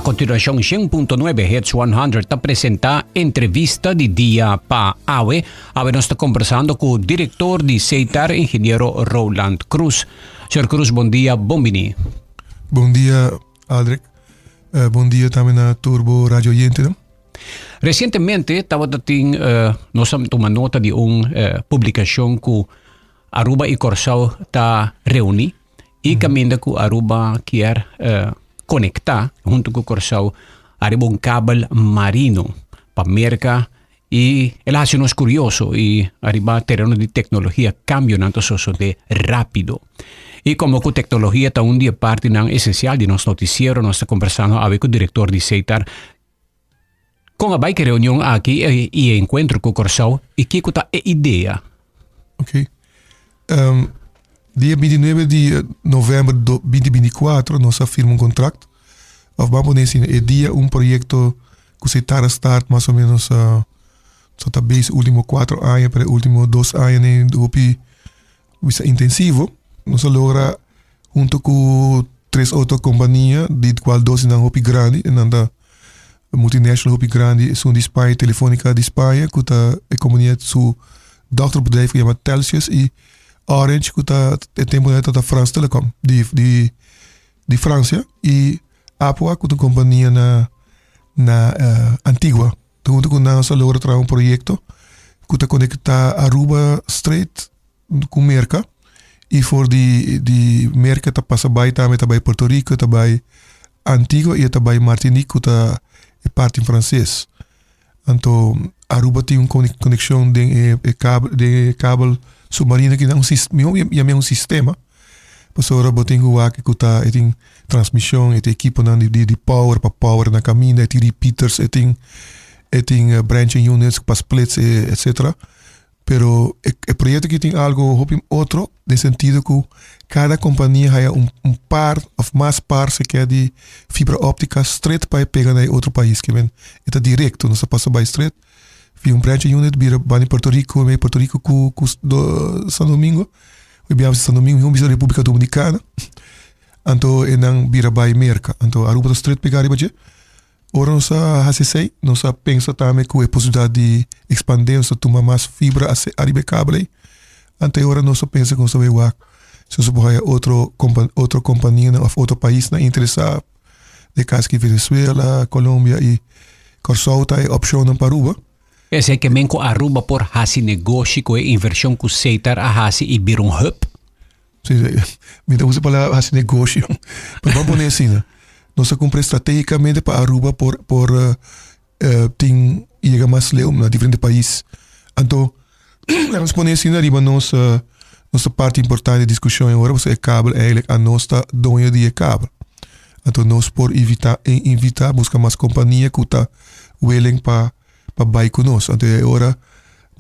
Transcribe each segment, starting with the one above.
continuacion 100.9 Hits 100 ta presenta entrevista di dia pa awe. Awe nos ta conversando cu director di CETAR, ingeniero Roland Cruz. Señor Cruz, bon dia, bon bini. Bon dia, Aldrich. Bon dia tambe na tur bo radio oyentenan. Recientemente tabata tin nos a tuma nota di un publicacion cu Aruba y Corsou ta reuni y caminda cu Aruba kier conecta hunto cu Corsou ariba un kabel marino pa Merca y el a haci nos curioso y ariba tereno di tecnologia cambionan ta sosode rapido. Y como cu tecnologia ta un di e partinan esencial di nos noticiero nos ta conversando awe cu director di SETAR. Kon a bai ku e reunion aki i e enkuentro ku Kòrsou i kiko ta e idea? Ok. Dia 29 di novèmber 2024 nos a firma un kontrakt òf ban pone asina e dia un proyekto ku se tara start mas o ménos so ta bezig último kuatro aña pero e último dos aña hopi bisa intensivo. Nos a logra hunto ku tres otro kompania di kual dos di nan hopi grandi e nan ta multinational hopi grandi esun di Spaña Telefonica di Spaña ku ta e kompania su dochterbedrijf ku yama Telxius i Orange ku ta e tempu nan tabata France Telecom di di di Francia i Apua ku ta un kompania na na Antigua. Hunto ku nan nos a logra traha un proyekto ku ta konektá Aruba straight ku Merka i for di di Merka ta pasa bai tambe ta bai Puerto Rico ta bai Antigua i ta bai Martinique ku ta e parti franses. Anto Aruba tin un konekshon den e e kabel den e kabel submarino ki nan un mihó yam'é un sistema pasobra bo tin ku wak ku ta e tin transmishon e tin ekiponan di di power pa power na kaminda e tin repeaters e tin e tin branching units pa splits etcetera. Pero e e proyecto aki tin algo hopi otro den sentido cu cada compania haya un un par of mas par sikier di fibra optica straight pa e pega na e otro pais ke men e ta directo nos ta pasa bay straight via un branch unit bira banda di Puerto Rico mei Puerto Rico cu cu San Domingo mi biaha San Domingo mi bisa Republica Dominicana anto e nan bira bay Merca anto Aruba ta straight pega riba dje. Ora nos a hasi esei, nos a pensa tambe ku e posibilidat di ekspandé, nos ta tuma mas fibra ariba e kabel ei. Anto e ora nos a pensa ku nos ta bai wak si nos por haya otro otro kompanianan òf otro paisnan interesá, den kas aki Venezuela, Colombia i Kòrsou ta e opshonnan pa Aruba. Esei ke men ku Aruba por hasi negoshi ku e invershon ku Setar a hasi i bira un hub? Sí, mi ta usa palabra hasi negoshi, pero ban pone asina. Nos a kumpra estrategicamente pa Aruba por por tin yega mas leu na diferente pais. Anto nos pone asina riba nos nos parti importante di diskushon awor pasobra e kabel eigenlijk anos ta doño di e kabel. Anto nos por invita invita buska mas kompania ku ta willing pa pa bai ku nos. Anto e ora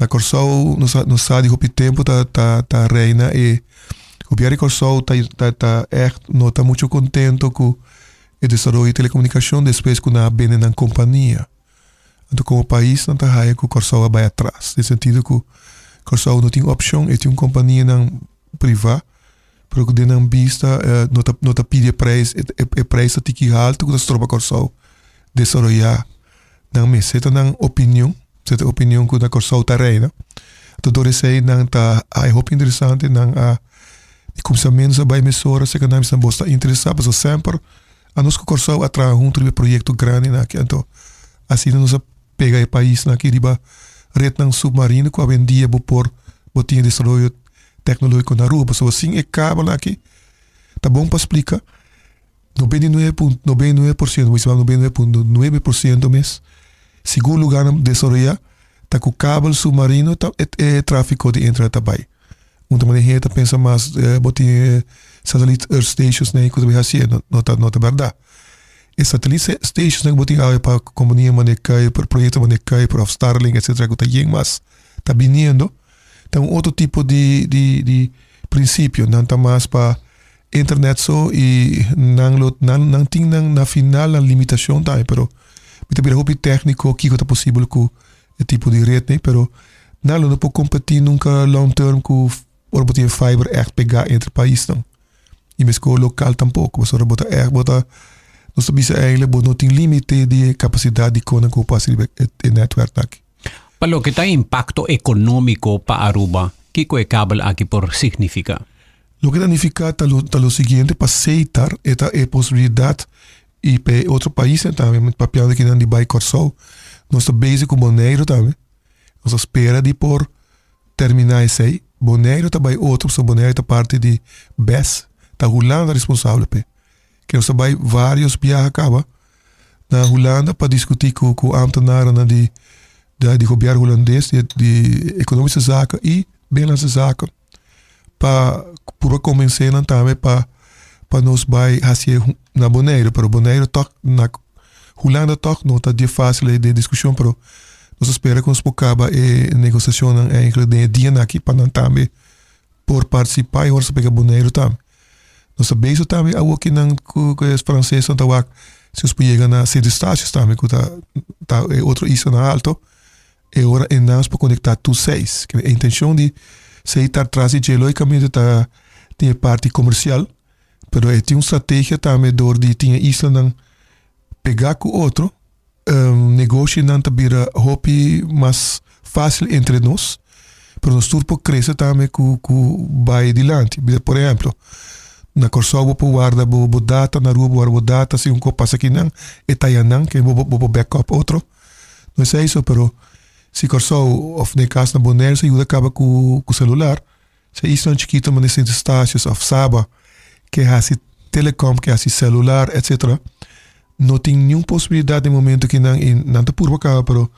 na Kòrsou nos a nos sa di hopi tempu ta ta ta reina e gobièrnu di Kòrsou ta ta ta ègt no ta muchu kontento ku e desaroyo di telekomunikashon despues ku nan a bende nan kompania. Anto komo pais nan ta haya ku Kòrsou a bai atras den sentido ku Kòrsou no tin opshon e tin un kompanianan privá pero ku den nan bista no ta no ta pidi e preis e preis ta tiki haltu ku ta stroba Kòrsou desaroyá nan mes. Esei ta nan opinion, esei ta e opinion ku na Kòrsou ta reina. Anto dor esei nan ta ai hopi interesante nan a di kuminsamentu sa bai mesora seka nan bisa bo ta interesá pasobra semper anos ku Kòrsou a traha huntu riba e proyekto grandinan aki anto asina nos a pega e paisnan aki riba retnan supmarino ku awendia bo por bo tin e desaroyo teknologiko na Aruba pasobra sin e kabel aki ta bon pa splika 99.99%, bo bisa 99.9% mes, segun lugarnan desaroyá ta ku kabel submarino ta e trafiko di internet ta bai. Un ta manera hende ta pensa mas bo tin e satellite earth stations nan ku ta bai hasié, no ta no ta bèrdat. E satellite stations nan ku bo tin awe pa kompania manera Kuiper, proyekto manera Kuiper òf Starlink etcetera ku ta yen mas ta biniendo ta un otro tipo di di di prinsipio. Nan ta mas pa internet so y nan lo nan nan tin nan na final nan limitacion tambe pero mi ta bira hopi tecnico kico ta posibel cu e tipo di red ne pero nan lo no por competi nunca long term cu ora bo tin e fiber echt pega entre paisnan y mesco local tampoco pasobra bo ta echt bo ta. Nos ta bisa eigenlijk bo no tin limite di e capacidad di con cu pasa riba e netwerk aki. Pa loke ta impacto economico pa Aruba, kico e kabel aki por significa? Loke ta nifica ta lo siguiente: pa Setar e ta e posibilidad y pa otro paisnan tambe, papiando akinan di bay Corsou, nos ta bezig cu Bonaire tambe. Nos ta spera di por termina esey. Bonaire ta bay otro, so Bonaire ta parti di BES, ta Hulanda responsabel p'e. Cu nos ta bay varios biaha caba na Hulanda pa discuti cu ambtenaren di gobierno hulandes, di economische zaken y binnenlandse zaken, pa purba convence nan tambe pa nos bay haci na Bonaire, pero Bonaire toch, na Hulanda toch no ta di facil di discusion, pero nos ta spera cu nos por caba e negociacionnan eigenlijk den e dianan aki pa nan tambe por participa y ora sa pega Bonaire tambe. Nos ta bezig tambe awokinan cu e francesnan ta wak si nos por yega na Sint Eustatius tambe, cu ta e otro isla na alto, e ora e nos por conecta tur seis. E intencion di Setar tras di dje logicamente ta tin e parti comercial, pero e tin un strategia tambe door di tin e islanan pega cu otro, negoshinan ta bira hopi mas facil entre nos, pero nos tur por crece tambe cu bay dilanti. Por ehempel, na Corsou bo por warda bo data, na Aruba bo warda bo data, si un cos pasa akinan, e ta ayanan, cu bo por backup otro. No ta eso, pero si Corsou of den caso na Bonaire se yuda caba cu celular, si isla chikito manera Sint Eustatius of Saba, cu haci telecom, cu haci celular, etc., no tin ningun posibilidad den momento cu nan ta purba caba, pero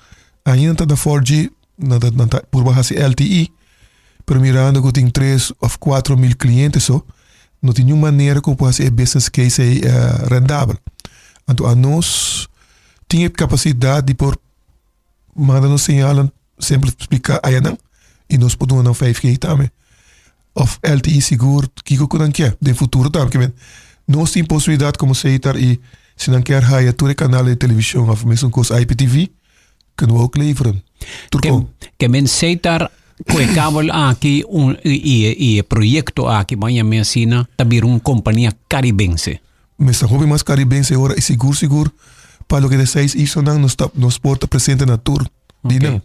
ainda ta na 4G, nan ta purba haci LTE, pero mirando cu tin 3 of 4 mil cliente so, no tin ningun manera cu por haci e business case ey rendabel. Anto, anos tin e capacidad di por manda nos señal, semper explica ayanan, y nos por duna 5G tambe. Of LTE sigur, kico cu nan kier, den futuro tambe. Ke nos tin posibilidad como Setar y si nan kier haya tur e canal di television of mesun cos IPTV, kunnen we ook leveren. Tur Ke men Setar cu e kabel aki y e proyecto aki, ban yama asina, ta bira un compania caribense. Mester hopi mas caribense ora y sigur sigur pa loke de seis islanan nos ta nos por ta presente na tur di nan.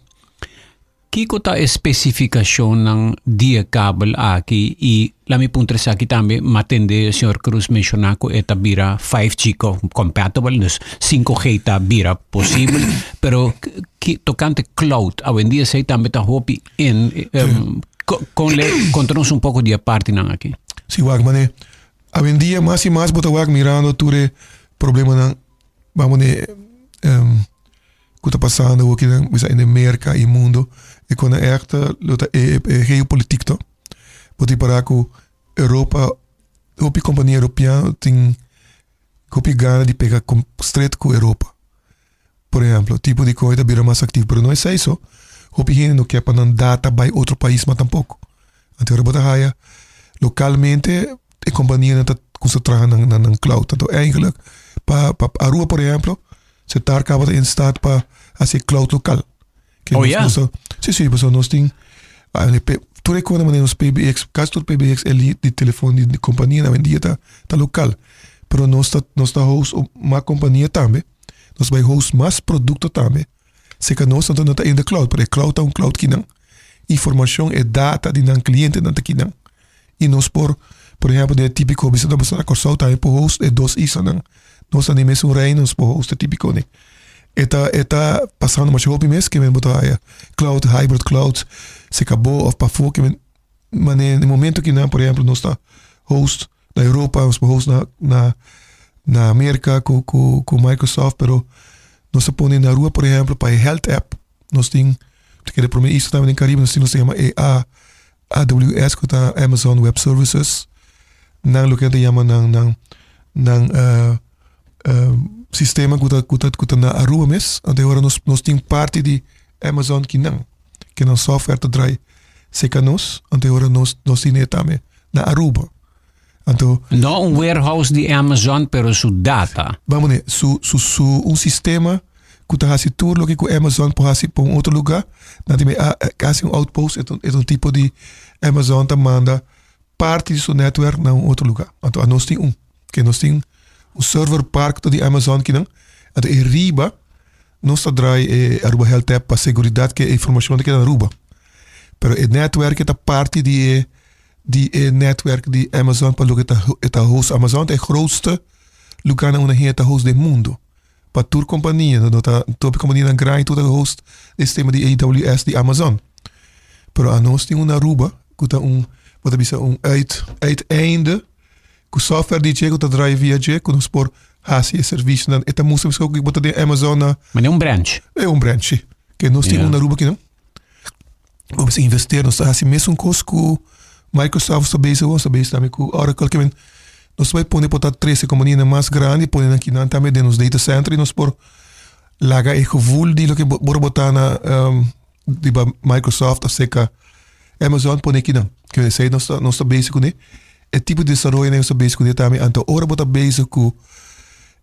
Kico ta e specificacionnan di e kabel aki? Y laat mi puntra esaki tambe, m'a tende señor Cruz menciona cu e ta bira 5G compatible, dus 5G ta bira posibel, pero tocante cloud, awendia esey tambe ta hopi in, conta nos un poco di e partinan aki. Si, wak, mane, awendia mas y mas bo ta wak mirando tur e problemanan, vamos ne, cu ta pasando aki na Merca y mundo, e con echt lo ta e geopolitiek to. Bo tin para cu Europa, hopi compania europeo tin hopi gana di pega straight cu Europa. Por ehempel, tipo di cos ta bira mas activo, pero no ta eso. Hopi hende no kier pa nan data bay otro pais mas tampoco. Anto ora bo ta haya localmente e compania nan ta cuminsa traha nan cloud. Anto eigenlijk pa Aruba, por ehempel, Setar caba ta in staat pa haci cloud local. Oh, ja? Si, pasobra nos tin tur e cos manera nos PBX, casi tur PBX e di telefon di compania awendia ta local. Pero nos ta host mas compania tambe. Nos bay host mas producto tambe. Seca nos no ta in the cloud, pero e cloud ta un cloud kinan. Informacion e data di nan clientenan ta kinan. Y nos por ehempel, de típico bisa nos na Corsou tambe por host e dos islanan. Nos ta den mesun reino, nos por host e típico ne. E ta pasando masha hopi mes, ke men bo ta haya cloud, hybrid cloud, se cabo of pafó, ke men, mane na momento ki nan, por ehempel, nos ta host na Europa, nos por host na Amerika cu Microsoft, pero nos ta pone na Aruba, por ehempel, pa e health app, nos tin, ke prome isla tambe den Caribe, nos tin nos ta yama e AWS, cu ta Amazon Web Services, nan loke ta yama nan sistema cu ta na Aruba mes. Anto awor nos tin parti di Amazon cu nan software ta draai seca nos, anto awor nos tin tambe na Aruba. Anto No un warehouse di Amazon, pero su data. Vamos ne, su un sistema cu ta haci tur loke cu Amazon por haci pa un otro lugar, nan tin casi un outpost, e un tipo di Amazon ta manda parti di su netwerk na un otro lugar. Anto nos tin un, cu nos tin. Un server park ta di Amazon kinan. Anto e riba nos ta draai e Aruba Health App pa seguridad ke e informacion ta keda na Aruba. Pero e netwerk ta parti di e di e netwerk di Amazon pa loke ta e ta host. Amazon ta e grootste lugar na unda hende ta host den mundo. Pa tur compania, no ta tur companianan grandi tur ta host e sistema di AWS di Amazon. Pero anos tin un na Aruba ku ta un bo ta bisa un uit uiteinde ku software di dje ku ta draai via dje ku nos por hasi e servisionan. E ta mustra miskon ku bo ta den Amazon na. Manera un branch. E un branch, si. Ke nos tin un na Aruba kinan. Bo mester investeer, nos ta hasi mesun kos ku Microsoft ta bezig, nos ta bezig tambe ku Oracle. Ke men nos ta bai pone por ta trese kompanianan mas grandi, pone nan kinan tambe den nos data center i nos por laga e gevoel di loke bo por bota na riba Microsoft of seka Amazon pone kinan. Ke men esei nos ta nos ta bezig kuné. E tipo di desaroyonan nos ta bezig kuné tambe. Anto ora bo ta bezig ku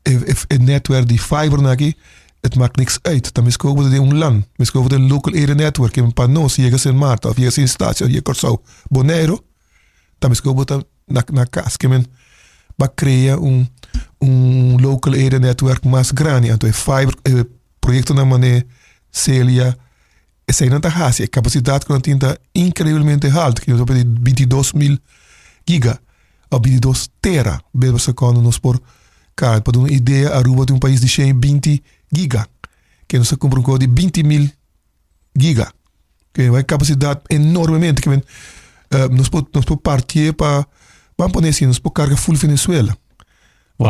e netwerk di fiber nan aki, het maakt niks uit. Ta miskien bo ta den un lan, miskien bo ta den local area network, en pa nos yega Sint Maarten of yega Sint Eustatius of yega Kòrsou, Boneiru, ta miskien bo ta na na kas. Ke men ba krea un un local area network mas grandi, anto e fiber e proyektonan manera Celia eseinan ta hasi, e kapasidat ku nan tin ta inkreiblemente haltu, ku nos ta papia di 22.000 giga òf 22 tera bes pa sekondo nos por karga. Pa duna un idea, Aruba ta un pais di 120 giga, ke nos ta kumpra un kos di 20.000 giga, ke e kapasidat enormemente, ke men nos por nos por partié pa, ban pone asina, nos por karga ful Venezuela. Wow.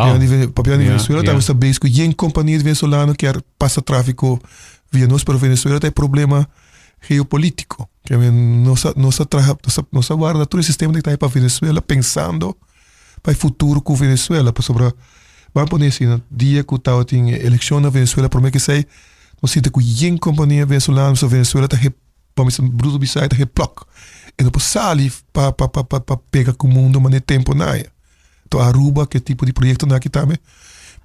Papia di Venezuela yeah. ta bezig ku yen kompania di venezolano kier pasa tráfiko via nos, pero Venezuela ta e problema geopolítiko. Ke men nos a nos a traha nos a nos a warda tur e sistema di pa Venezuela pensando pa e futuro ku Venezuela pasobra ban pone asina dia ku tabatin e elekshon na Venezuela prome ke esei nos sinti ku yen kompania venezolano so Venezuela ta pa mi bruto bisa e ta geplok e no por sali pa pa pa pa pega ku mundo manera tempo naya. To Aruba ke tipo di proyectonan aki tambe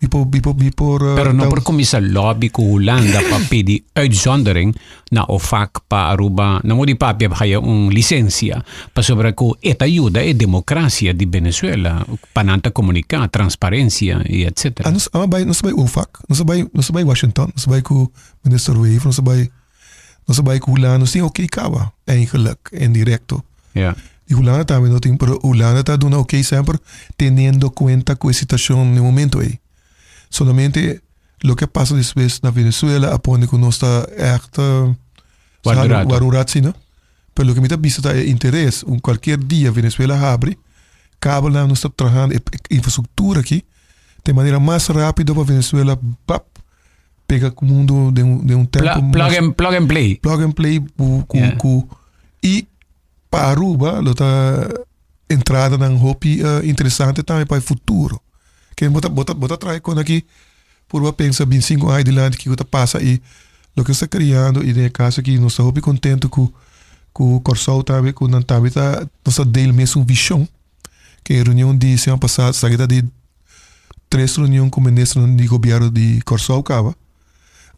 mi por mi por mi por Pero no por cuminsa lobby cu Hulanda pa pidi uitzondering na OFAC pa Aruba na modo di papia haya un licencia pasobra cu e ta yuda e democracia di Venezuela pa nan ta comunica, transparencia y etcetera. Ah nos a bay nos a bay OFAC, nos a bay nos a bay Washington, nos a bay cu minister Wever, nos a bay nos a bay cu Hulanda, nos tin oké caba eigenlijk indirecto. Ja. Di Hulanda tambe no tin, pero Hulanda ta duna oké semper teniendo cuenta cu e situacion na e momento ey. Solamente loke a pasa despues na Venezuela a pone cu nos ta echt Warda un rato. warda un rato si no. Pero loke mi ta bisa ta e interes, un cualkier dia Venezuela habri, kabelnan nos ta trahando e infrastructura aki ta e manera mas rapido pa Venezuela bap pega ku mundo den un den un tempo Plug and, plug and play. Plug and play ku ku Yeah. ku i pa Aruba lo ta entradanan hopi eh, interesante tambe pa e futuro. Ke bo ta bo ta bo ta trae kon aki purba pensa 25 aña dilanti kiko ta pasa i loke nos ta kriando i den e kaso aki nos ta hopi kontento ku ku Kòrsou tambe ku nan tambe ta nos ta deel mesun vishon. Ke e reunion di siman pasá esaki ta di tres reunion ku ministernan di gobièrnu di Kòrsou kaba.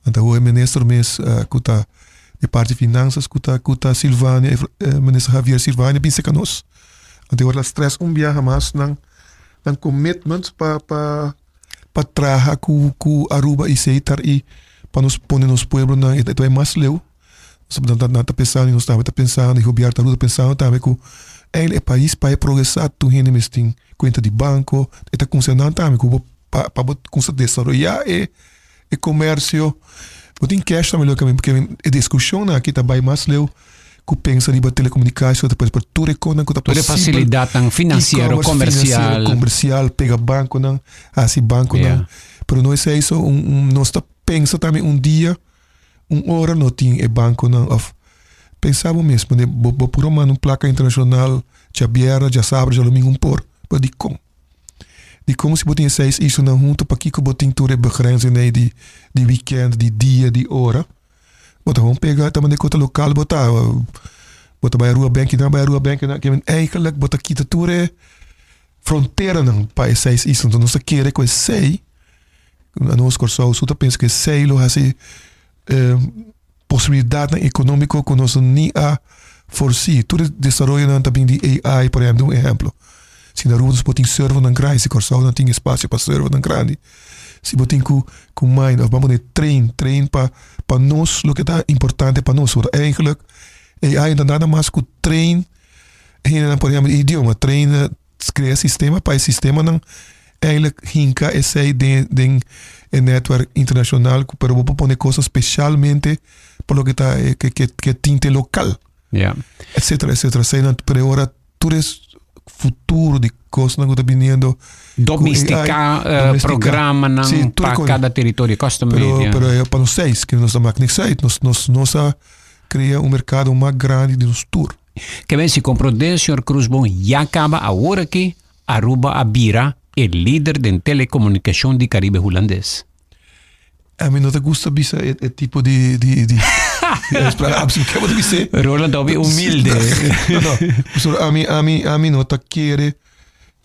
Anto awor e minister mes ku ta di parti finansas ku ta ku ta Silvania minister Javier Silvania bin seka nos. Anto awor ta stress un biaha mas nan nan commitment pa pa pa traha ku ku Aruba i Setar i pa nos pone nos pueblonan e ta bai mas leu. Nan ta pensando i nos tambe ta pensando i gobièrnu ta pensando tambe ku eigenlijk e pais pa e progresá tur hende mester tin kuenta di banko. E ta kuminsá nan tambe ku bo pa pa bo kuminsá desaroyá e e komersio. Bo tin cash tambe loke pasobra e diskushonnan aki ta bai mas leu ku pensa riba telekomunikashon despues pa tur e kosnan ku ta Tur e posibel. fasilidatnan finansiero, E-commerce, komersial. finansiero, komersial, pega bankonan, hasi bankonan. Ja. Pero no esei so un un nos ta pensa tambe un dia Un ora no tin e banconan of pensa bo mes mane bo bo por a manda un placa internacional djabièrnè, djasabra, djadomingo un por, pero dikon? Dikon si bo tin e seis islanan hunto pakiko bo tin tur e begrenzing di di weekend, di dia, di ora? Bo ta gewoon pega ta manda e kota lokal bo ta bo ta bai Aruba Bank kinan bai Aruba Bank kinan kinan eigenlijk bo ta kita tur e fronteranan pa e seis islanan nos ta kere ku esei Nos Kòrsou su ta pensa ku esei lo hasi posibilidatnan ekonómiko ku nos ni a forsí. Tur e desaroyonan ta bin di AI, por ehèmpel, un ehèmpel. Si na Aruba nos por tin servernan grandi, si Kòrsou nan tin espasio pa servernan grandi, si bo tin ku ku mine òf ban pone train, train pa pa nos loke ta importante pa nos. Pasobra eigenlijk AI no ta nada mas ku train hendenan por ehèmpel idioma, train krea sistema pa e sistemanan eigenlijk hinka esei den den e netwerk internashonal pero bo por pone kosnan speshalmente pa loke ta e ke ke tinte lokal. Ja. Etcetera etcetera eseinan pero e ora tur e futuro di kosnan ku ta biniendo Domestica AI, domestica. programanan Sí, tur pa kos. kada teritorio custom Pero, made. Ja. pero eh, pa nos seis, que nos ta mak niks uit. Nos, nos, nos a crea un mercado mas grandi di nos tur. Ke men si comprende, señor Cruzbon, ya caba awor aki Aruba a bira e lider den telecomunicacion di Caribe Hulandes. Ami no ta gusta bisa e, e tipo di di di di uitspraak. Absoluut, ik heb wat bisa. Roland ta hopi humilde. No, no. Pasobra ami ami ami no ta kere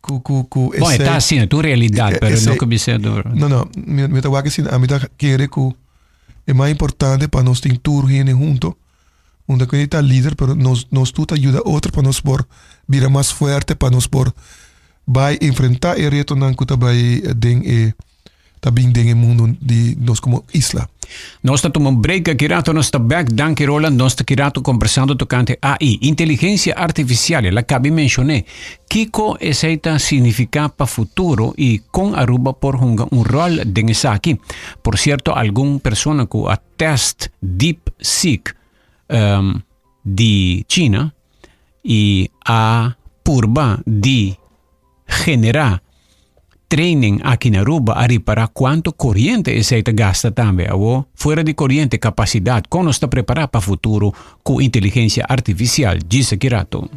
ku ku ku Bon, e ta esei asina, tu realidad, e- pero no esei ku bisa door. No, no, mi, mi ta wak asina, ami ta kere ku e mas importante pa nos tin tur hende hunto, unda ku ta lider, pero nos nos tur ta yuda otro pa nos por bira mas fuerte, pa nos por bai enfrenta e retonan ku ta bai den e ta bin den e mundo di nos como isla. Nos ta tuma un break aki rato, nos ta back. Danki Roland, nos ta aki rato conversando tocante AI, inteligencia artificial. El a cabi mencioné kico esey ta significa pa futuro y con Aruba por hunga un rol den esaki. Por cierto, algun persona cu a test DeepSeek um, di China y a purba di genera training aki na Aruba a ripara cuanto coriente esey ta gasta tambe. Awo, fuera di coriente, capacidad, con nos ta prepara pa futuro cu inteligencia artificial? Djis aki rato.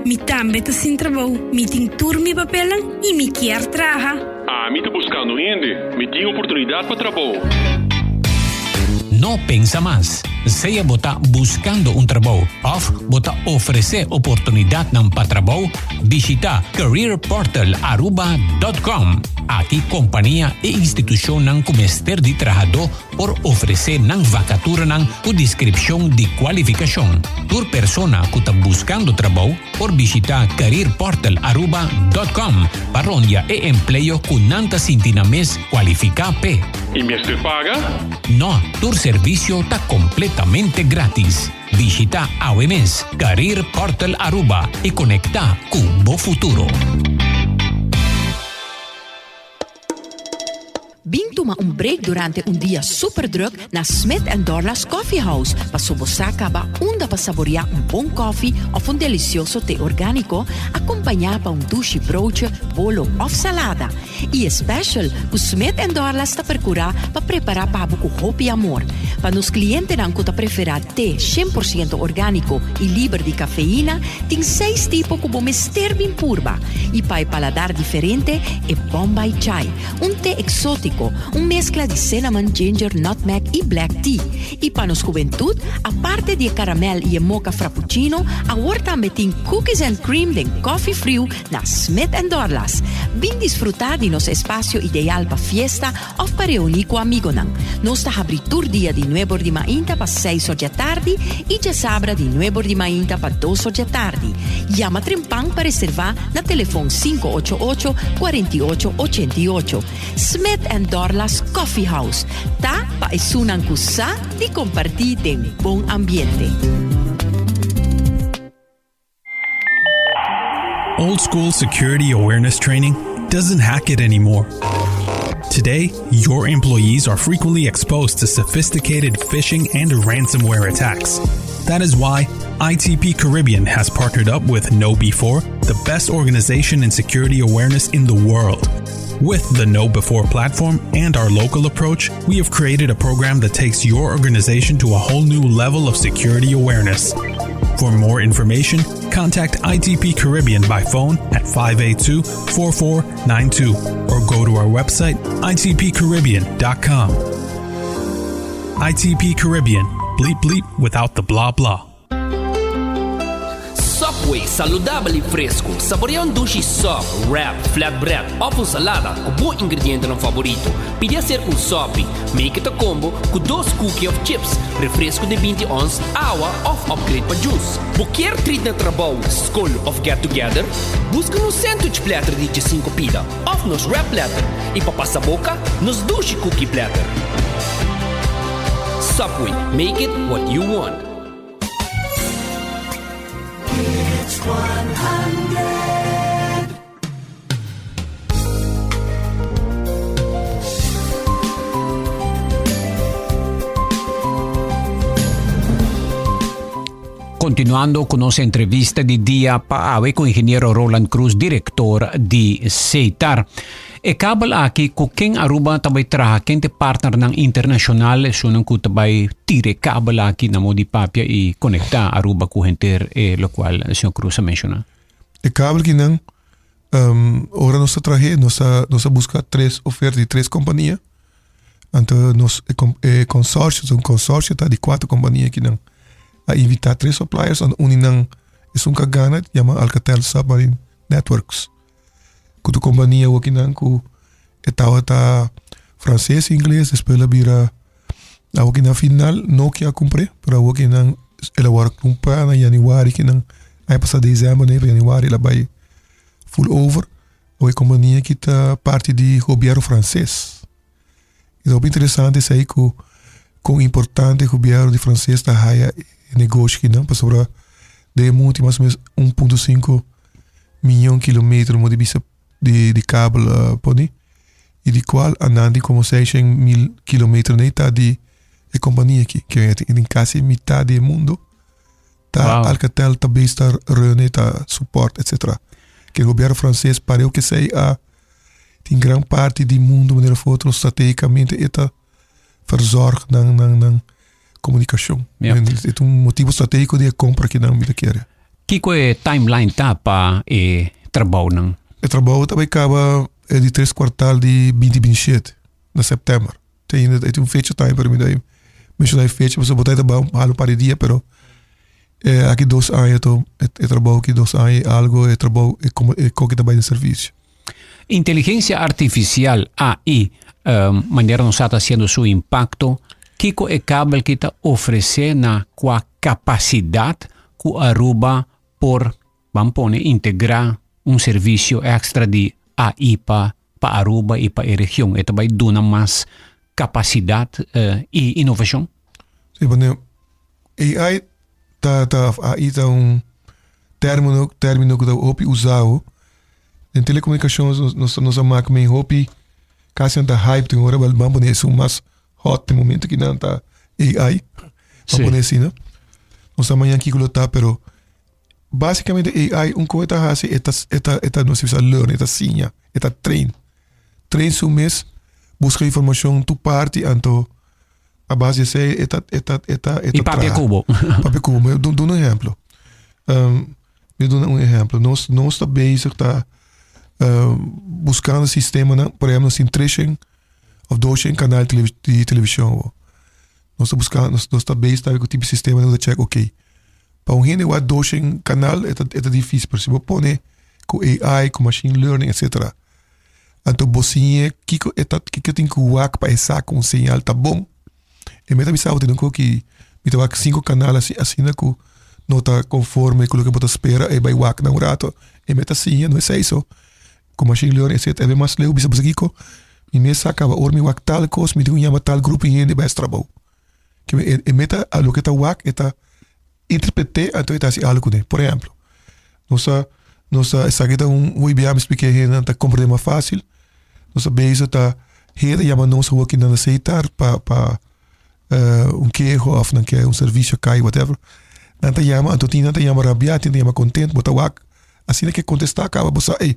Mi tambe ta sin trabou, mi tin tur mi papelnan y mi kier traha. Ami ta buskando hende, mi tin oportunidat pa trabou. No pensa mas. Sea bo ta buskando un trabou òf bo ta ofresé oportunidatnan pa trabou, bishitá careerportalaruba.com. Aki kompania i institushonnan ku mester di trahadó por ofresé nan vakaturanan ku deskripshon di kualifikashon. Tur persona ku ta buskando trabou por bishitá careerportalaruba.com pa rondia e empleo ku nan ta sinti nan mes kualifiká p'e. I mester paga? No, tur servisio ta kompletamente grátis. Bishitá awe mes Career Portal Aruba i konektá ku bo futuro. Bin tuma un break durante un dia super druk na Smith and Dorlas Coffee House paso bo sa caba unda pa saborea un bon koffie of un delicioso te organico acompaña pa un dushi broodje, bolo of salada. Y e special cu Smith and Dorlas ta percura pa prepara pa bo cu hopi amor. Pa nos clientenan cu ta prefera te 100% organico y liber di cafeína, tin seis tipo cu bo mester bin purba. Y pa e paladar diferente, e Bombay Chai, un te exotico, un mezcla di cinnamon, ginger, nutmeg y black tea. Y pa nos hubentud, aparte di e caramel y e mocha frappuccino, awor tambe tin cookies and cream den coffee friu na Smith and Dorlas. Bin disfruta di nos espacio ideal pa fiesta of pa reuni cu amigonan. Nos ta habri tur dia di nuebor di mainta pa seis or djatardi y djasabra di nuebor di mainta pa dos or djatardi. Yama trempan pa reserva na telefon 588 48 88. Smith and Dorlas Coffee House ta pa esunnan cu sa di comparti den bon ambiente. Old school security awareness training doesn't hack it anymore. Today, your employees are frequently exposed to sophisticated phishing and ransomware attacks. That is why ITP Caribbean has partnered up with KnowBe4, the best organization in security awareness in the world. With the KnowBe4 platform and our local approach, we have created a program that takes your organization to a whole new level of security awareness. For more information, contact ITP Caribbean by phone at 582 4492 or go to our website itpcaribbean.com. ITP Caribbean, bleep bleep without the blah blah. Subway, saludabel y fresco. Saborea un dushi sub, wrap, flatbread of un salada cu bo ingredientenan favorito. Pidi hacer un sopi, make it a combo cu dos cookie of chips, refresco di 20 ons, awa of upgrade pa juice. Bo kier treat na trabou, scol of get together? Busca nos sandwich platter di 15 pida of nos wrap platter y pa pasa boca, nos dushi cookie platter. Subway, make it what you want. Continuando cu nos entrevista di dia pa awe cu ingeniero Roland Cruz, director di SETAR. E kabel aki ku ken Aruba ta bai traha, ken te partnernan internacional esunnan ku ta bai tira e kabel aki na modo di papia i konektá Aruba ku henter e lokual señor Cruz a menshoná. E kabel kinan ora nos ta trah'é nos a nos a buska tres oferta di tres kompania, anto nos e konsorsio un konsorsio ta di kuater kompania kinan a invitá tres suppliers anto un di nan esun ku a gana yama Alcatel Submarine Networks. Ku tur kompania awokinan ku e tabata franses, ingles, despues el a bira awokinan final Nokia a kumpr'é, pero awokinan el a wòrdu kumprá na yanüari kinan aña pasá desèmber nè yanüari el a bai full over awo e kompania ki ta parti di gobièrnu franses. E ta hopi interesante esei ku kon importante gobièrnu di franses ta haya e negoshi kinan pasobra den e mundu tin mas o menos 1.5 miyon kilometer mo di bisa di di kabel poni y di cual anan tin como seishen mil kilometer nei ta di e compania aki ke tin casi mitad di e mundo ta Wow. Alcatel ta bes ta run ta support etcetera ke gobierno frances pareu ke esei a tin gran parti di mundo manera of otro strategicamente e ta verzorg nan nan nan komunikashon. Ja. E ta un motibu strategiko di e kompra ki nan mi ta kere. Kiko e timeline ta pa e trabounan? E trabou ta bai kaba e di tres kwartal di binti binti shete, na sèptèmber. Te ainda e tin un fecha tambe pero mi ta menshoná e fecha pasobra bo ta bai hala un par di dia pero aki dos aña to e trabou aki dos aña i algo e trabou e koki ta bai den servisio. Inteligencia artificial, AI, manera nos sa ta haciendo su impacto, kico e kabel ki ta ofrece na cua capacidad cu Aruba por, ban pone, integra un servicio extra di AI pa pa Aruba y pa e region? E ta bay duna mas capacidad y innovacion? Sí, bueno, AI ta ta AI ta un termino termino ku ta hopi usao den telekomunikashon nos nos nos a mak men hopi kasi nan ta hype tin ora ban pone esun mas hot den momento ki nan ta AI ban pone asina no sa mañana kiko lo ta pero basikamente AI un koe ta hasi e ta e ta e ta nos bisa learn e ta siña e ta train train su mes buska informashon tur parti anto A base di esei e ta e ta e ta e ta papia ku bo. Papia ku bo. Mi duna un ehemplo. Mi duna un ehemplo. Nos nos ta bezig ta buskando sistemanan, por ehemplo nos tin treshen of doshen kanal di televishon awo. Nos ta buskando nos nos ta bezig tambe ku tipo sistemanan ta chèk oké. Pa un hende wak doshen kanal e ta e ta difisil, pero si bo pone ku AI, ku machine learning etcetera. Anto bo siñ'é kiko e ta kiko e tin ku wak pa e sa ku un señal ta bon. E meta bisa bo tin un koki mi ta wak sinku kanal asi asina ku no ta konforme ku loke bo ta spera e bai wak nan un rato. E meta siña no esei so. Ku machine learning etcetera e bai mas leu bisa bo sa kiko mi mes sa kaba ora mi wak tal kos mi tin ku yama tal grupo di hende bai haci trabou. E meta a loke ta wak e ta interpreté anto e ta hasi algu kuné. Por ehemplo, nos ta nos ta esaki ta un hopi bia mi splika e hendenan ta komprendé mas fásil. Nos ta bezig ta hende ta yama nos awor ki nan ta seitar pa pa un keho òf nan ke un servisio kai whatever. Nan ta yama anto tin nan ta yama rabiá tin ta yama kontent bo ta wak asina ke kontestá kaba bo sa ey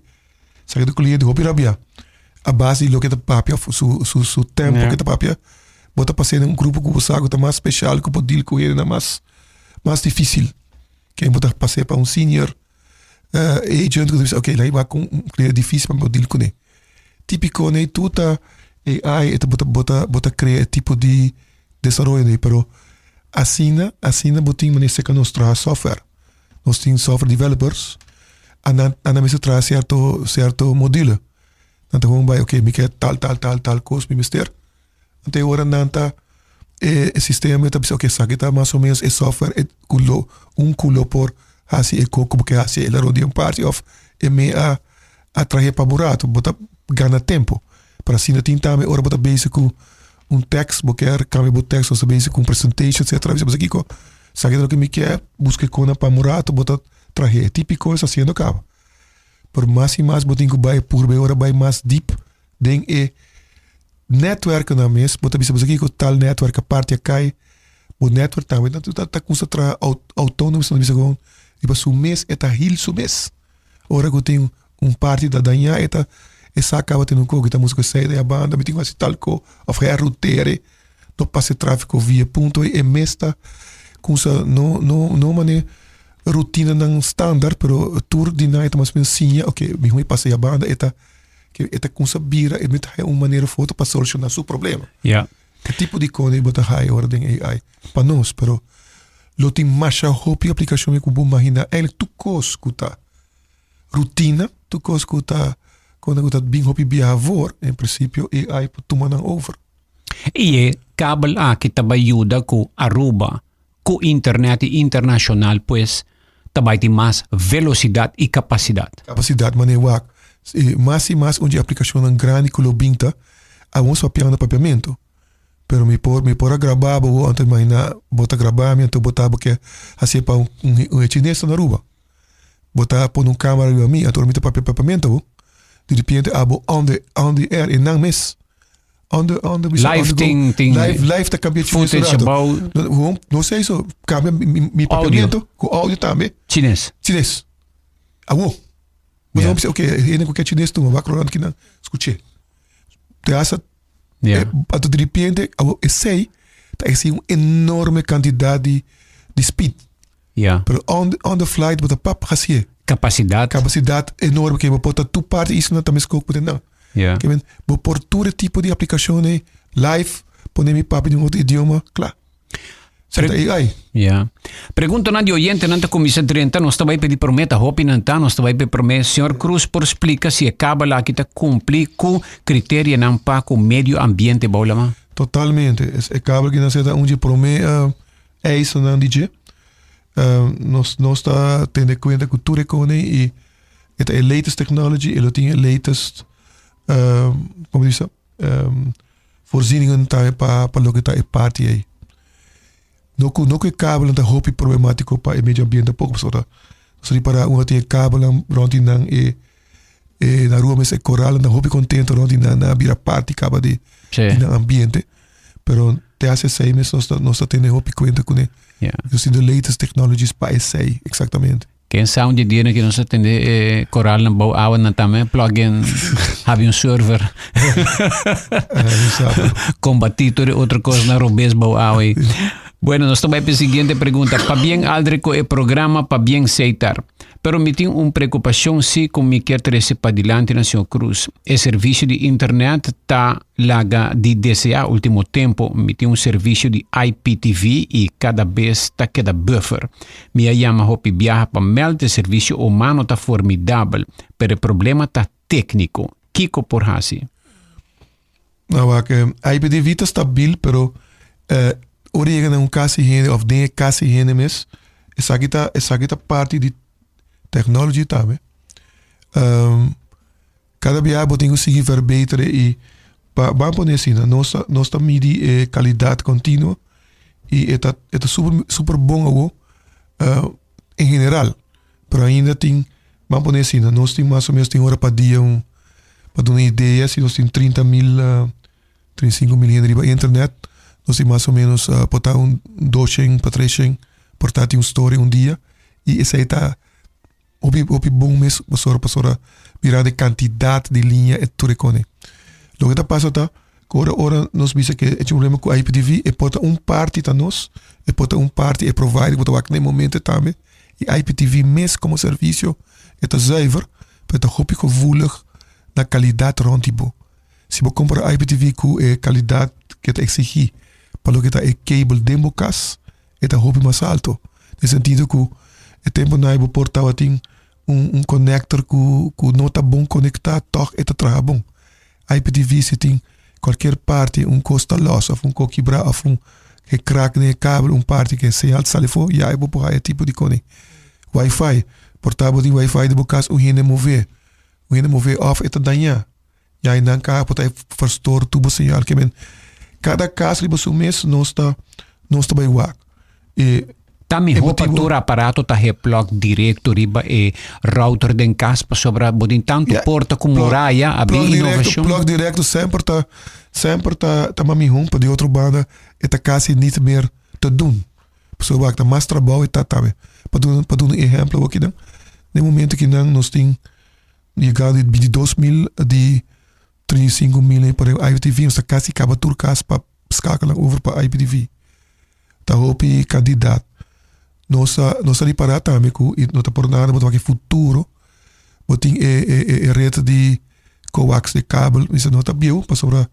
esaki ta kliente hopi rabiá a base di loke ta papia òf su su su tempo ke ta papia. Bo ta pas'é den un grupo ku bo sa ku ta mas speshal ku por deal ku hendenan mas mas difísil. Ken bo ta pas'é pa un senior agent ku ta bisa ok la'i wak un kliente difísil pa mi por deal kuné. Típiko nei tur ta AI e ta bo ta bo ta bo ta krea e tipo di desaroyo nei pero asina asina bo tin manera seka nos traha software. Nos tin software developers, annan annan mester traha cierto cierto module. Nan ta gewoon bai, oké, mi ke tal tal tal tal kos mi mester. Anto e ora nan ta e sistema ta bisa, oké, esaki ta mas o menos e software e ku lo un ku lo por hasi e kos ku bo ke hasi el a rond di un parti òf e me a a trahe pa bo rato. Bo ta gana tempo. Pero asina tin tambe ora bo ta bezig ku un tekst, bo kier kambia bo tekst, bo ta bezig ku un presentation etcetera, bisa kiko esaki ta loke mi kier, buska e kosnan pa un rato bo ta trahe. E tipiko es hasiendo kaba. Pero mas i mas bo tin ku bai purba e ora bai mas dip den e netwerknan mes, bo ta bisa bo kiko tal netwerk a parti a kai, bo netwerk tambe ta ta kuminsa traha outonomo, ta bisa kon riba su mes e ta hil su mes. Ora ku tin un parti ta dañá e ta e sa kaba tene un kos ku ta mustra ku esei ta e banda mi tin ku hasi tal kos òf herroutere no pasa e tráfiko via e punto ei e mes ta kuminsa no no no manera rutinanan standaard pero tur di nan e ta mas o menos siña oke mihó mi pasa e banda e ta e ta kuminsa bira e mester haya un manera of otro pa solushoná su problema. E tipo di kos ei bo ta haya ora den AI pa nos pero lo tin masha hopi aplikashon ku bo imaginá eigenlijk tur kos ku ta rutina tur kos ku ta ku ta bin hopi biaha for en prinsipio AI por tuma nan over. I e kabel aki ta bai yuda ku Aruba ku internet i internashonal pues ta bai tin mas velosidat i kapasidat. Kapasidat manera wak mas i mas un di e aplikashonnan grandi ku lo bin ta awor nos papiando papiamentu pero mi por mi por a graba bo anto imagina bo ta graba mi anto bo ta bo ke hasié pa un un chines na Aruba bo ta pone un camera riba mi anto ora mi ta papia papiamentu bo diripiente abo on the on the air e nan mes On the, on the, live ting, ting, live, live ta cambia footage about no, no sé eso cambia mi, mi papiamento ku audio tambe chines chines awo yeah. Bisa, okay hende ku ke chines tuma wak rond kinan escuché te hasta yeah. eh, de repente awo esei ta exige un enorme cantidad di di speed yeah. pero on the, on the flight bota pap hasie capacidad capacidad enorme que bo pota tu parte isla también skok pute nan Yeah. Ke men, bo por tur e tipo di aplikashon ei live, pone mi papia di un otro idioma, kla. Sa ta AI. Yeah. Preguntanan di oyentenan ta kuminsá drenta, nos ta bai pidi promé, ta hopi nan ta, nos ta bai pidi promé. Señor Cruz por splika si e kabel aki ta kumpli ku kriterianan pa ku medio ambiente bou lama? Totalmente. E kabel aki nan seta un di e promé eisennan di dje. Nos nos ta tene kuenta ku tur e kone i E ta e latest technology, e lo tin e latest, como bisa, voorzieningen tambe pa pa loke ta e parti ei. No ku no ku e kabelnan ta hopi problemátiko pa e medio ambiente tampoco, pasobra nos a ripará unda tin e kabelnan rònt di nan e e na rua mes e koralnan ta hopi kontento rònt di nan, nan a bira parti kaba di di nan ambiente, pero te hasi esei mes nos ta nos ta tene hopi kuenta kuné. Nos tin de latest technologies pa esei eksaktamente. Ken sa un di dianan ki nos a tende e koralnan bou awa nan tambe plug in habi un server. Kombatí tur e otro kosnan robes bou awa ei. Bueno, nos ta bai pa e siguiente pregunta. Pabien Aldrich ku e programa, pabien Seitar. Pero mi tin un preokupashon si ku mi kier trese padilanti na señor Cruz. E servisio di internet ta Laga di deseá último tempu mi tin un servisio di IPTV i kada bes ta keda buffer. Mi a yama hopi biaha pa mèld e servisio humano ta formidabel, pero e problema ta tékniko. Kiko por hasi? Nou wak, IPTV ta stabil, pero ora yega na un kas di hende òf den e kas di hende mes, esaki ta esaki ta parti di technology tambe. Kada biaha bo tin ku sigui verbetere i pa ban pone asina nos ta nos ta midi e kalidat kontinuo i e ta e ta super super bon awo en general pero ainda tin ban pone asina nos tin mas o menos tin ora pa dia un pa duna idea si nos tin 30 mil 35 mil hende riba internet nos tin mas o menos por ta un 200 pa 300 por ta tin un story un dia i esei ta Hopi hopi bon mes pasobra pasobra mira de kantidat di liña e tur e kone. Loke ta pasa ta ku ora ora nos bisa ke e tin un problema ku IPTV e por ta un parti ta nos, e por ta un parti e provider ku ta wak na e momento tambe i IPTV mes komo servisio e ta zuiver pero e ta hopi gevoelig na kalidat rònt di bo. Si bo kompara IPTV ku e kalidat ke ta eksigí pa loke ta e cable den bo kas e ta hopi mas alto. Den sentido ku. E temponan ei bo por tabatin un un connector ku ku no ta bon konektá tòg e ta traha bon. IPTV si tin cualkier parti un kos ta lòs òf un kos kibrá òf un e krak den e kabel un parti ku e señal ta sali afó ya bo por haya tipo di koni. Wifi, por ta bo tin wifi den bo kas un hende move, un hende move òf e ta dañá ya e nan ka por ta e verstoor tur bo señal ke men kada kas riba su mes nos ta nos ta bai wak e. Ta mihó pa tur aparato ta heplòk direkto riba e router den kas pasobra bo tin tantu porta ku muraya a bin inovashon. Plug direkto semper ta semper ta ta mas mihó pa di otro banda e ta kasi nit meer te dun pasobra wak ta mas trabou e ta tambe pa duna pa duna un ehèmpel awor kinan den momento kinan nos tin yegado di bintidos mil di 35 mil ei por IPTV nos ta kasi kaba tur kas pa skakelan over pa IPTV. Ta hopi kandidat. Nos a nos a ripará tambe ku i no ta por nada bo ta wak e futuro bo tin e e e ret di coax di kabel mi sa no ta bieu pasobra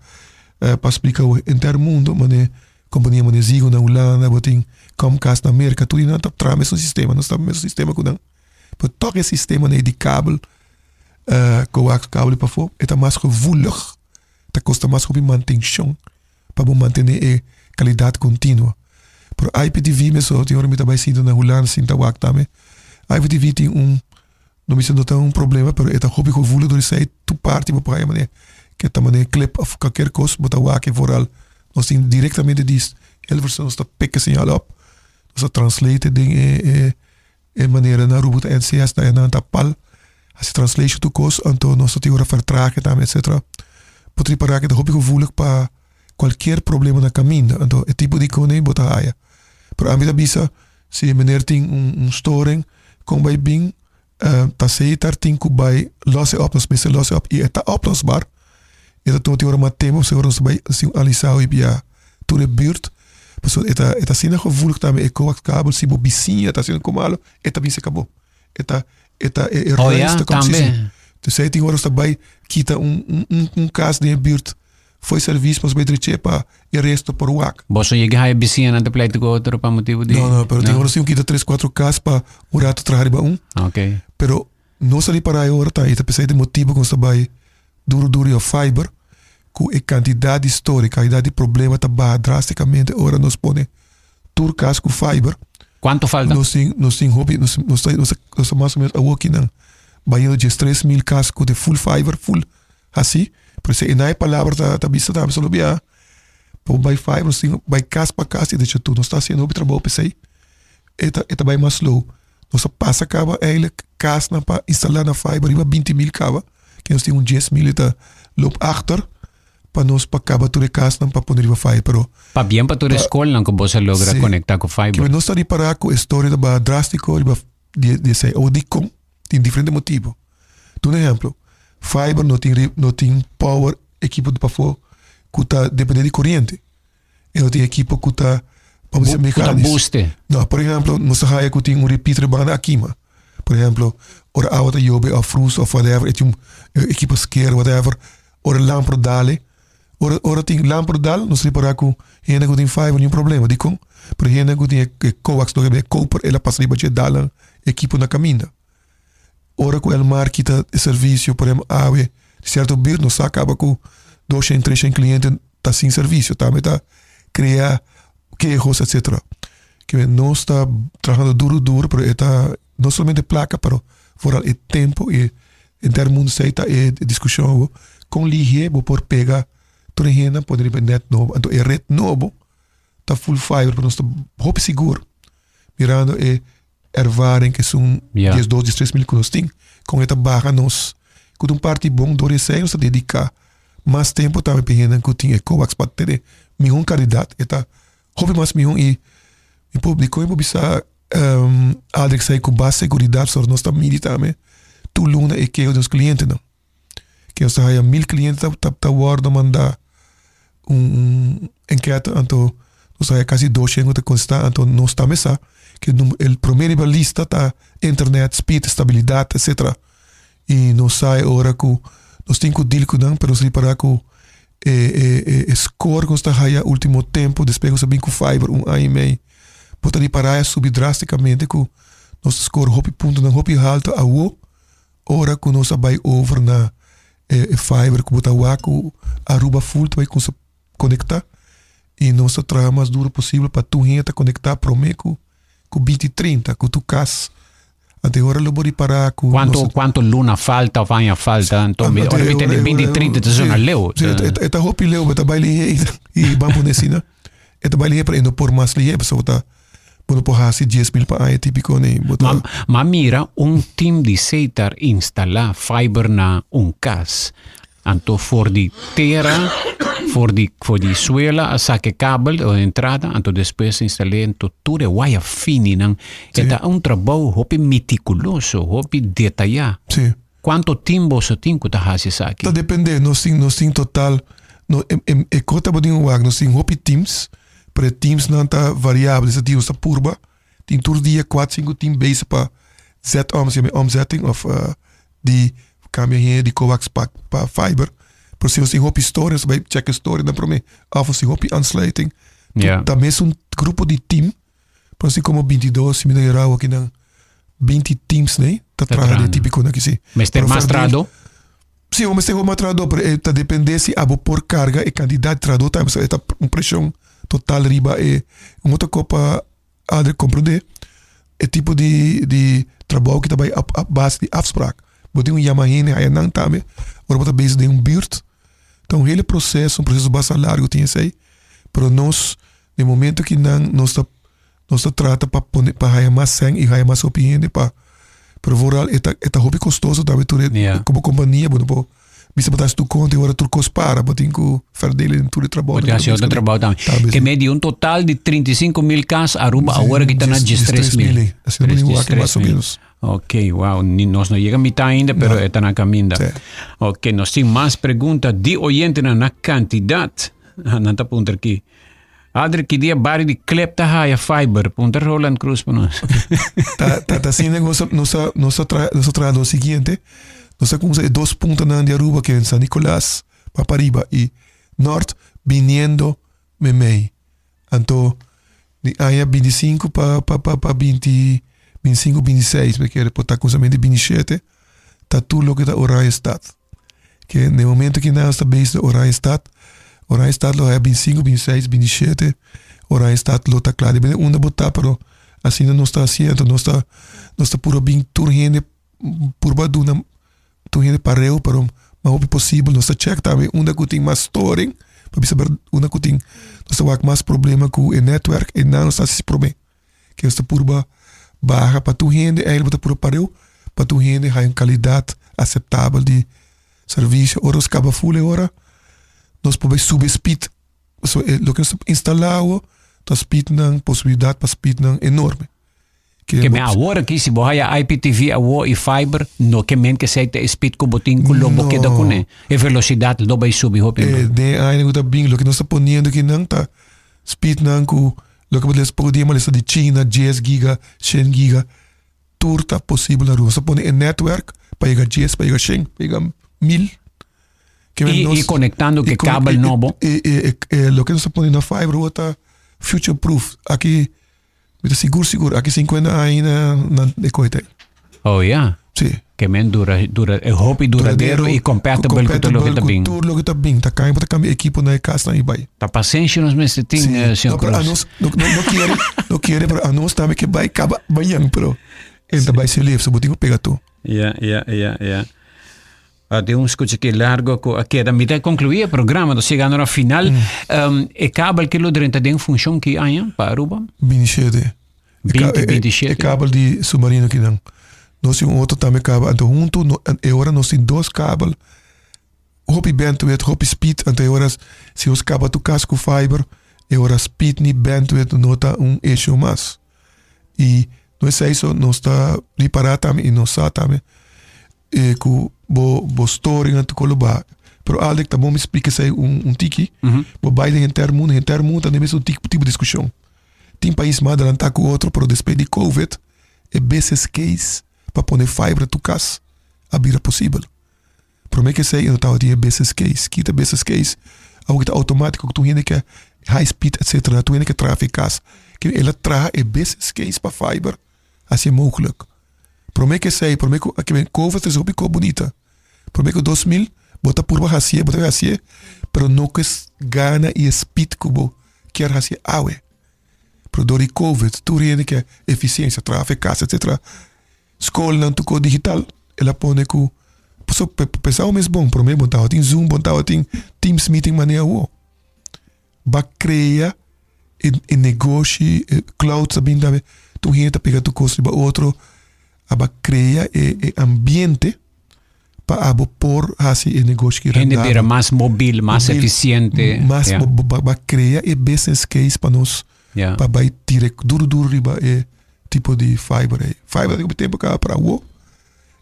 pa splika bo henter mundo mane kompania mane Ziggo na Hulanda bo tin Comcast na Merka tur nan ta traha mesun sistema nos ta mesun sistema ku nan pero tòg e sistema nei di kabel coax kabel di pafó e ta mas gevoelig ta kosta mas hopi mantenshon. pa bo mantene e calidad continuo. Pero IPTV meso, tin ora mi ta bay sinta na Hulanda sinta wak tambe. IPTV tin un, no mi sa no ta un problema, pero e ta hopi gevoelig door esey tur parti bo por haya mane ke ta mane clip of cualkier cos bo ta wak e vooral. Nos tin directamente di Hilversum nos ta pick e señal op, nos ta translate den e e e manera na Aruba ta NCS ta nan ta pal hasi translation tur kos anto nos ta tin ora vertrage tambe etcetera bo ta ripara ke ta hopi gevoelig pa cualkier problema na kaminda anto e tipo di kos bo ta haya pero ami ta bisa si e meneer tin un storing kon bai bin ta setar tin ku bai los e op nos mester los e op i e ta oplosbaar e ta tuma tin ora mas tempo pasobra nos ta bai analisá hopi bia tur e buurt pasobra e ta e ta asina gevoelig tambe e coax kabel si bo bisiña ta haciendo algo malo e ta bisa kabo e ta e ta e Oh ya, tambe. Dus ei tin ora nos ta bai kita un un un kas den e buurt fo'i service nos bai dreche pa e resto por wak. Boso yega haya bisiñanan ta pleita ku otro pa motibu di. No no pero tin ora nos tin ku kita tres kuatro kas pa un rato traha riba un. Ok. Pero nos a ripará e ora ta i ta p'esei ta e motibu ku nos ta bai duru duru riba fiber ku e kantidat di storia, kantidat di problema ta baha drasticamente ora nos pone tur kas ku fiber. Kuantu falta? Nos tin nos tin hopi nos nos ta nos ta mas o menos awor kinan bayendo 13,000 kas ku ta full fiber full hasi pero si e na e palabra ta ta bisa tambe solo bia pa bo bai fiber nos tin bai kas pa kas i de hecho tur nos ta hasiendo hopi trabou p'esei e ta e ta bai mas slow. Nos a pasa kaba eigenlijk kasnan pa instala na fiber riba 20,000 kaba ke nos tin un 10,000 e ta loop achter pa nos pa kaba tur e kasnan pa pone riba fiber pero Pabien pa tur e skolnan ku boso a logra Si. konekta ku fiber. Kiba nos ta ripara ku e storia ta baha drastiko riba di di esei. Awor dikon? Tin diferente motibu. Duna un ehemplo, fiber no tin no tin power ekipo di pafó ku ta depende di koriente. E no tin ekipo ku ta vamos a bisa Ku ta mekanis. booste. No, por ehemplo, nos ta haya ku tin un repeater banda a kima. Por ehemplo, ora awa ta yobe of frus of whatever, e tin un ekipo sker whatever, ora lamper dal e, ora ora tin lamper dal nos ripara ku hende ku tin fiber niun problema. Dikon? Pero hende ku tin e coax loke e koper el a pasa riba dje dal ekipo na kaminda. Ora ku Elmar kita e servisio, por ehempel awe di sierto buurt nos sa kaba ku 200, 300 kliente ta sin servisio. Tambe ta krea kehos etcetera. Ke nos ta trahando duru duru pero e ta no solamente plaka pero vooral e tempo i henter mundu esei ta e diskushon awo kon lihé bo por pega tur e hendenan pone riba e net nobo. Anto e ret nobo ta full fiber pero nos ta hopi sigur mirando e ervaring esun 12, 13 mil ku nos tin kon e ta baha nos ku ta un parti bon dor esei nos ta dediká mas tempu tambe pa e hendenan ku tin e coax pa tene mihó kalidat e ta hopi mas mihó i mi por dikon mi por bisa Aldrich esei ku bas seguridat pasobra nos ta midi tambe tur luna e keho di nos klientenan ke nos ta haya 1000 kliente ta ta wòrdu mandá un enketa anto nos ta haya kasi 200 ku ta kontestá anto nos tambe sa ke el promé riba lista ta internet, speed, stabilidat etcetera i nos sa e ora ku nos tin ku deal ku nan pero nos ripará ku e e e score ku nos ta haya ultimo tempu despues ku nos a bin ku fiber un aña i mei bo ta ripará a subi drasticamente ku. Nos ta score hopi puntonan hopi halto awo ora ku nos a bai over na e fiber ku bo ta wak ku Aruba full ta bai kumsa konektá i nos ta traha mas duro posibel pa tur hende ta konektá promé ku ku binti trinta ku tur kas. Anto e ora lo bo ripará ku Kuantu kuantu luna falta òf aña falta? Anto ora mi tende binti trinta ta sona leu. Sí, e ta hopi leu, bo ta bai lihé i ban pone asina. E ta bai lihé pero e no por mas lihé pasobra bo ta bo no por hasi 10.000 pa aña típiko ni bo ta. Ma mira un team di Setar instalá fiber na un kas. Anto for di tera, for di for di suela a saka e kabel o entrada, anto despues instal'é anto tur e waya fininan. E ta un trabou hopi mitikuloso, hopi detayá. Sí. Kuantu team boso tin ku ta hasi esaki? Ta depende, nos tin nos tin total no e e e kos ta bo tin wak nos tin hopi teams, pero e teamsnan ta variabel, esaki nos ta purba, tin tur dia kuat sinku team bezig pa zet om, se yama omzetting of di kambia hende di coax pa pa fiber, pero si nos tin hopi storing nos ta bai chek e storingnan prome of nos tin hopi aansluiting, ta mesun grupo di team. Pero si como 22, si mi no era aki nan 20 teams nee, ta traha de típico na kisi. Mester mas trado? Si, o mester mas trado, pero e ta depende si abo por carga e cantidad de trado tambe, so e ta un presión total riba e un otro copa a de comprende e tipo di di trabou ki ta bai op op base di afspraak. Bo tin un yama hende haya nan tambe, ora bo ta bezig den un buurt, ta un hele proceso, un proceso basta largo tin esei, pero nos Den momento ki nan nos ta nos ta trata pa pone pa haya mas sèn i haya mas hopi hende pa pero vooral e ta e ta hopi kostoso tambe tur e Ja. komo kompania bo no por bisa bo ta hasi tur konta i ora tur kos para bo tin ku verdelen den tur e trabou Bo tin hasi otro trabou tambe. Tambe Ke si. me di un total di 35 mil kas Aruba Si, awor aki ta na 13 13 mil. mil, asina bo tin wak mas o menos. Ok, wow, ni nos no yega mitad ainda, pero No. e ta na caminda. Sí. Ok, nos tin mas pregunta di oyentenan na cantidad. Nan ta puntra aki. Adri, ki dia bario di Klep ta haya fiber? Puntra Roland Cruz pa nos. Ta, ta, ta asina nos a, nos a, nos a tra, nos a traha lo siguiente. Nos a kumsa e dos puntanan di Aruba, ke San Nicolas pa pariba i Nort biniendo memei. Anto di aña 25 pa pa pa pa 20 25 26 mi kere por ta kumsamentu di 27 ta tur loke ta Oranjestad. Ke den momento ki nan ta bezig na Oranjestad, Oranjestad lo haya 25, 26, 27, Oranjestad lo ta kla. Depende unda bo ta pero asina nos ta hasiendo. Nos ta nos ta purba bin tur hende purba duna tur hende pareu pero mas hopi posibel nos ta check tambe unda ku tin mas storing pa bisa ber unda ku tin nos ta wak mas problema ku e netwerk e nan nos ta hasi prome. Ke nos ta purba baha pa tur hende eigenlijk bo ta purba pareu pa tur hende haya un kalidat aseptabel di servisio. Ora nos kaba ful e ora nos por bai subi e speed pasobra e loke nos ta instala awo ta speednan posibilidat pa speednan enorme. Ke men awor aki si bo haya IPTV awo i fiber no ke men ke esei ta e speed ku bo tin ku lo bo keda kuné. E velosidat lo bai subi hopi mas. Den aña ku ta bin loke nos ta poniendo akinan ta speednan ku loke bo ta lesa poko dia mas lesa di China dies giga, shen giga tur ta posibel na Aruba. Nos ta pone e netwerk pa yega dies, pa yega shen, pa yega mil. I konektando ku e kabel nobo. Loke nos ta pone na fiber awo ta future proof. Aki Mi ta sigur sigur aki 50 aña nan e koe ta. Oh ya. Si. Ke men dura dura e hopi duradero i compatible ku tur loke ta bin. Tur loke ta bin. Ta kambia ta kambia ekipo na e kasnan i bai. Ta pasenshi nos mester tin Si. señor No, pero Cruz. anos no no no kiere no kiere pero anos tambe ke bai kaba mañan pero e ta bai si lief so bo tin ku pega tur. Ya ya ya ya. A den un scucha ki largo ku a keda. Mi ta concluí e programa, nos llegando na final. Um, e kabel ki lo drenta den funcion ki aña pa Aruba? 27. 2027. E kabel di submarino ki nan. Nos tin un otro tambe kabel. Anto hunto, no, e ora nos tin dos kabel. Hopi bandwidth, hopi speed. Anto e ora si nos kaba tu kas ku fiber, e ora speed ni bandwidth no ta un issue mas. I no esei so, nos ta ripará tambe i nos sa tambe e ku bo bo storing anto ku lo ba. Pero Aldrich ta bon mi splika esei un un tiki. Bo bai den henter mundu, henter mundu ta den mesun tipo tipo diskushon. Tin pais mas adelantá ku otro pero despues di covid e business case pa pone fiber na tur kas a bira posibel. Prome ku esei e no tabatin e business case. Kita business case? Awor ki ta outomátiko ku tur hende ke high speed etcetera, tur hende ke traha fi kas. Ke el a traha e business case pa fiber. Hasié mogelijk. Promé ku esei, promé ku aki ben Covid ta hopi kos bunita. Promé ku 2000 bo ta purba hasié, bo ta hasié, pero no ku e gana i e speed ku bo kier hasié awe. Pero dor di Covid tur hende ke efisiensia, traha for kas etcetera. Skolnan tur kos digital, el a pone ku pasobra pensa bo mes bon, promé bo tabatin Zoom, bo tabatin Teams meeting manera awo. Ba crea e e negoshi e cloud ta bin tambe tur hende ta pega tur cos riba otro a ba crea e e ambiente pa abo por haci e negoshi ki Hende rendabel. bira mas mobil, mas Mobil, eficiente. mas Ja. bo bo ba crea e business case pa nos Ja. pa bay tira duro duro riba e tipo di fiber ey. Fiber ta tempo caba pero awo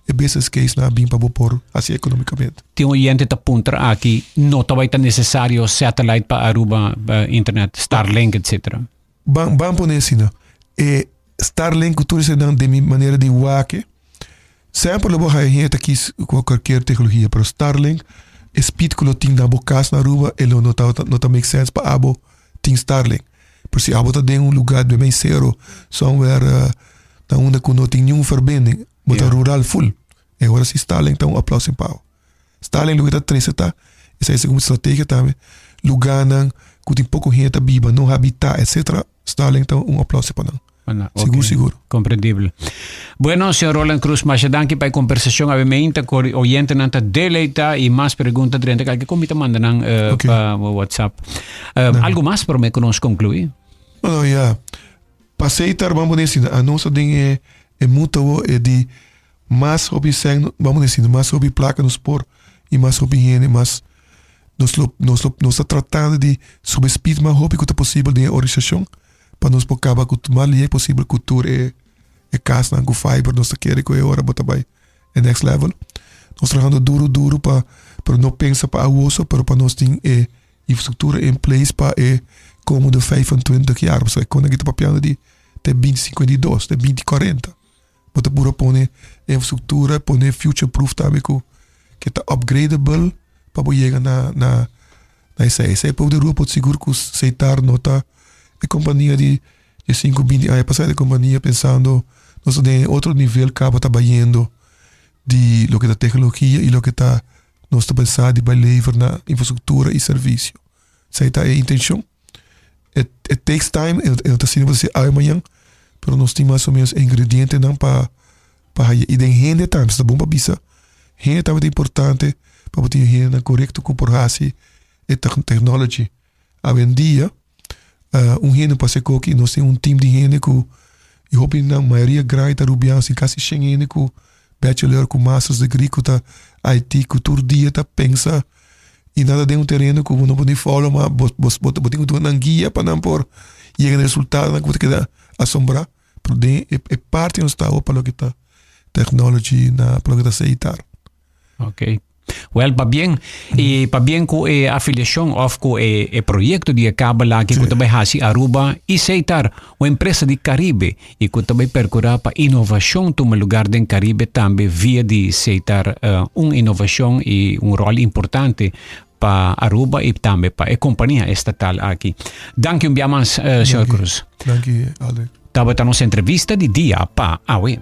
e business case nan a bin pa bo por haci economicamente. Tin un oyente ta puntra aki, no ta bay ta necesario satellite pa Aruba internet, Starlink etc. Ban ban pone asina, e Starlink cu tur esnan den mi manera di wak e, semper lo bo haya hende ta kies cu cualkier tecnologia, pero Starlink e speed cu lo tin na bo cas na Aruba e lo no ta no ta make sense pa abo tin Starlink. Pero si abo ta den un lugar den cero somewhere na unda cu no tin niun verbinding, Bo ta rural full. E ora si Starlink ta un oplossing pa bo. Starlink loke ta trese ta, esei segun strategia tambe, lugarnan ku tin poko hende ta biba, no habita, etcetera, Starlink ta un oplossing pa nan. Sigur, sigur. Comprendibel. Bueno, señor Roland Cruz, masha danki pa e conversacion. Awe meinta cu oyentenan ta deleita y mas pregunta drenta kalke con mi ta manda nan pa WhatsApp. Algo mas prome cu nos conclui? No, no, ya. Pasei ta ban pone asina, anos ta den e e muta awo e di mas hopi sèn ban pone asina, mas hopi plaka nos por i mas hopi hende mas nos lo nos lo nos ta tratando di subi speed mas hopi ku ta posibel den e organisashon pa nos por kaba ku mas lihé posibel ku tur e e kasnan ku fiber nos ta kere ku e ora bo ta bai e next level. Nos trahando duru duru pa pero no pensa pa awoso pero pa nos tin e Infrastructura in place pa e komende 25 jaar. Pasobra e kon aki ta papiando di te 2052, te 2040. Bo ta pura pone infrastructura, pone future proof tambe ku ke ta upgradable pa bo yega na na na esei. Esei pueblo di Aruba por sigur ku Setar no ta e kompania di diesinku, binti aña pasá. E kompania pensando nos ta den otro nivel kaba ta bayendo di loke ta teknologia i loke ta Nos ta pensa di bai lever na infrastructura y servicio. Esey ta e intencion. It, it takes time, e no ta asina pa haci awe mañan, pero nos tin mas o menos e ingredientenan pa pa haya. Y den hende tambe, ta bon pa bisa, hende tambe ta importante pa bo tin e hendenan corecto cu por haci e technology. Awendia, un hende por haci koki, nos tin un team di hende cu y hopi nan mayoria grandi ta Rubiano, sin casi shen hende cu bachelor cu masters degree cu ta IT cu tur dia ta pensa y nan ta den un tereno cu bo no por ni follow ma bo bo bo tin cu duna nan guia pa nan por yega na resultadonan cu bo ta keda asombra pero den e parti nos ta awo pa loke ta technology na pa loke ta setar. Ok. Wel, pabien. Y pabien cu e afiliacion of cu e, e proyecto di e kabel aki cu ta bay haci Aruba y Seitar, un empresa di Caribe y cu ta bay percura pa innovacion tuma lugar den Caribe tambe via di Seitar, eh, un innovacion y un rol importante pa Aruba y tambe pa e compania estatal aki. Danki un bia mas, eh, señor Cruz. Danki, Alex. Tabata nos entrevista di dia pa awe.